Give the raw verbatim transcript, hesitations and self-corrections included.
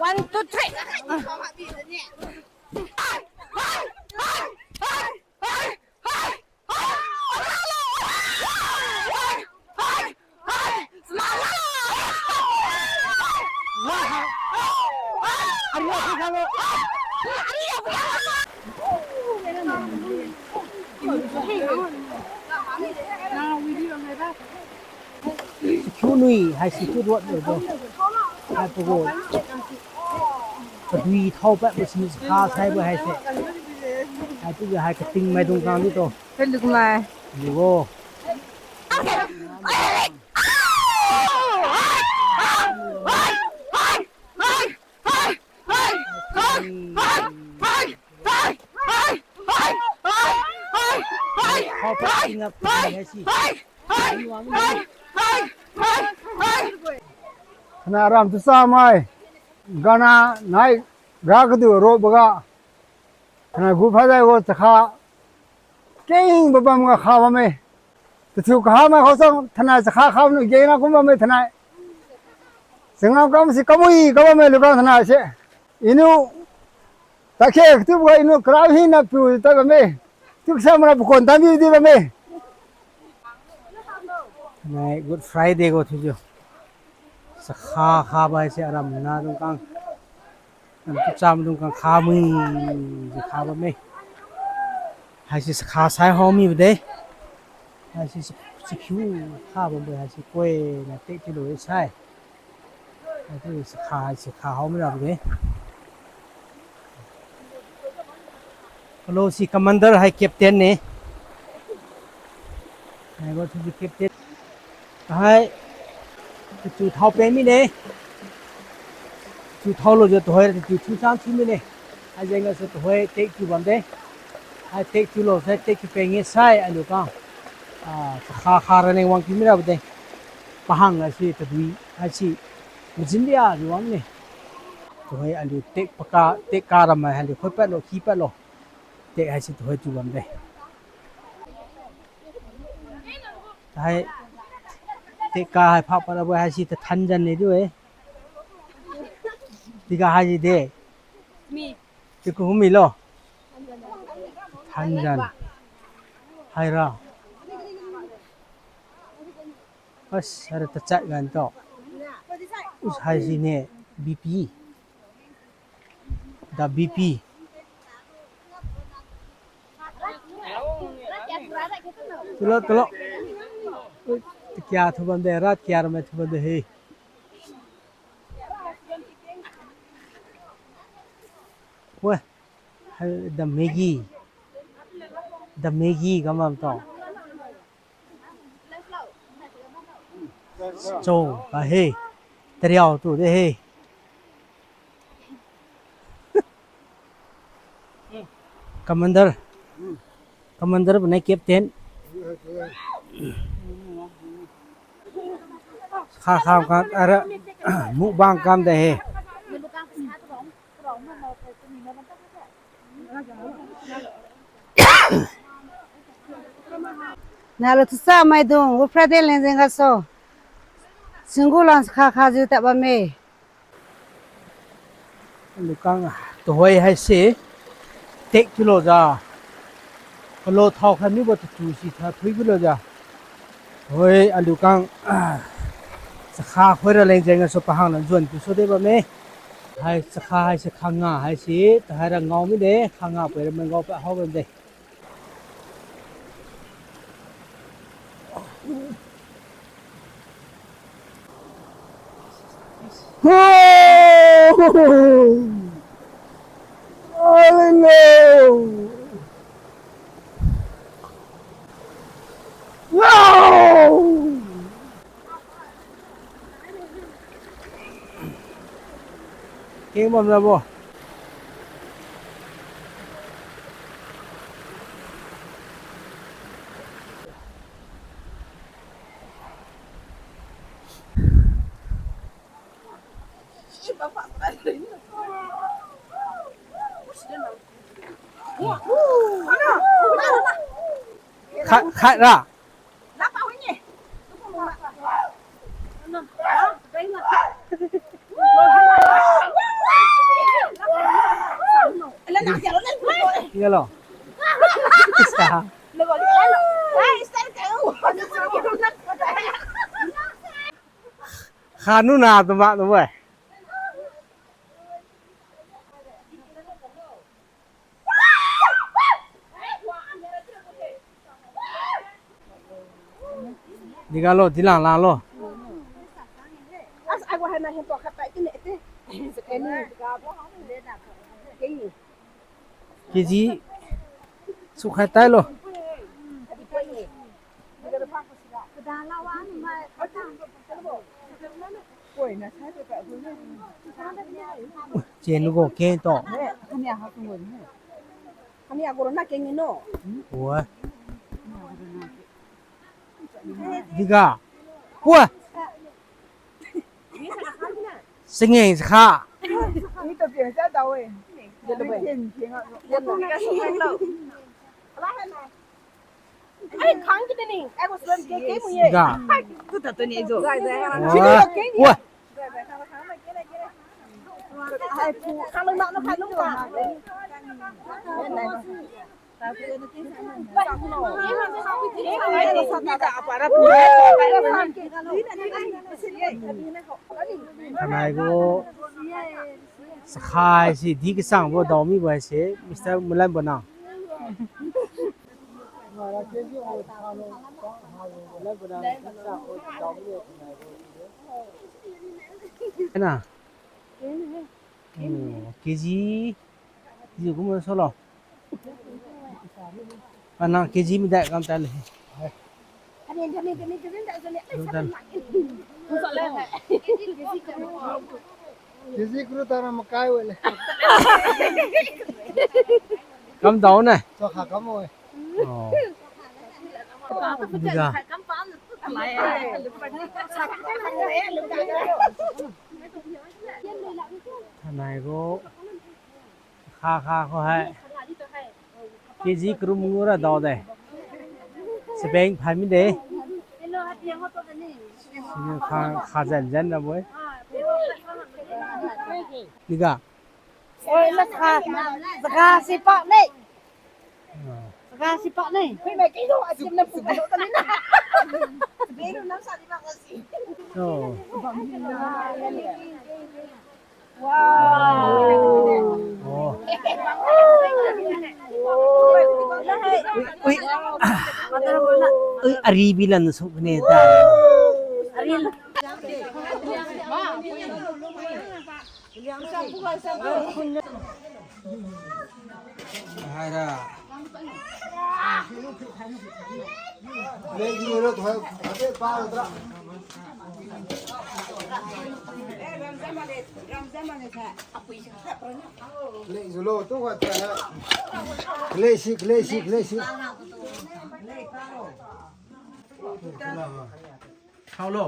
One, two, three. Sikiu nui hai sikiu ruat nui bo. Hai pagu. Kadui thao pad bo sini sakha saibo haise. Hai pagu hai kating maidung kang di to. Kaduk mai. Di bo. Hai pa tingak tingak hai si. Thainai aram tu chamai. Gana nai ga kadu ro baga. Thainai gu phadai gu chakha. Keng babam ga kha bamme. Tathiu kaha mai khaosang thainai chakha kha nu geng na kum bamme thainai. Changam kam si kamui ka bamme lukang thainai se. Iniu takhe katu ga iniu kara hina piu tad bamme. Tuksa mara pakon tambi di bamme. Nai Good Friday gu thiujiu. Chakha kha bai se aram na dung kang. Nam tu cham dung kang kha mui ji kha bamme. Haise chakha sai hao mi bade. Haise chakhiu kha bambo haise koi na tek tilo sai. Haitu chakha haise kha hao mi rabo de. Kalo si commander hai captain ne. Haibo thiujiu captain. Hai, tachiu thao peng mine. Tachiu thao lujiu tuhoi tachiu thiu chang thiu mine. Hai jeng gasu tuhoi tek thiu bamde. Hai tek thiu lo sai tek thiu peng e sai aliu kang. Ah, chakha kha raleng wang thiu mirabo de. Pahang haise tadui haise. Majin dia di wang ne. Tuhoi aliu tek paka, tek ka ramai aliu khoi padlo, khi padlo. Tek haise tuhoi thiu bamde. Hai, tek ka hai phak parabo haise tathan jan ne du e. Tika haisi de. Tiku humi lo. Tathan jan. Haira. As, haira tachat gan to. Us haisi ne, B P. Da B P. Tulo, tulo. Ui, takia thubam de, rat kia ramai thubam de he. Weh, hai da Maggi. Da Maggi kamam to. Chong ka he. Tariao tu de he. Commander. Commander bane captain. Kha kha ka ara mukbang kam de he. Nalo tusa maidung, Good Friday leng jeng gasu. Singgu lang kha khajiu tad bamme. Aliu kang tuhoi haise tek thiulo ja. Kalo thao kha nibo tatu si tha thui bilo ja. Hoi aliu kang chakha khoi raleng jeng gasu pahang lan juan thiusu de bamme. Hai chakha haise khanga haise tahaira ngao mide, khanga poira mai ngao pa hao bamde. Keng bam rabo. Khai, khai ra. Yalo. Khanu na tu ma tu wai. Digalo, dilang langlo. K G sukhai tailo. Chen nugo ke to. Wa. Diga. Wa. Singeng sakha. Ai, khang kini ni. Ai, ko suan ke ke mu ye. Ga. Tu ta tu ni jo. Wa. Wa. Khang lung na no khang lung ka. Tanai gu sakhai si di kasangbo daomibo haise Mister Mulan bo nang. Ena. Oh, K G. K G kumbo solo. Anang K G mi dai kam tale. K G kru tara makai wele. Kam dao ne. Chakha kam oi. Oh. Diga. Tanai gu. Kha kha ko hai. K G kru mngu ra dao de. Sabeng phai mide. Sini kha, kha jan jan ra bo-e. Diga. Oi, na kha, zaga si pak ne. Ah. Zaga si pak ne. Oh. Wow. Oh. Ui, ui. Ui, aribi lan sukne ta. Haira. Lei julo tu wa ta. Lei si, lei si, lei si. Khao lo.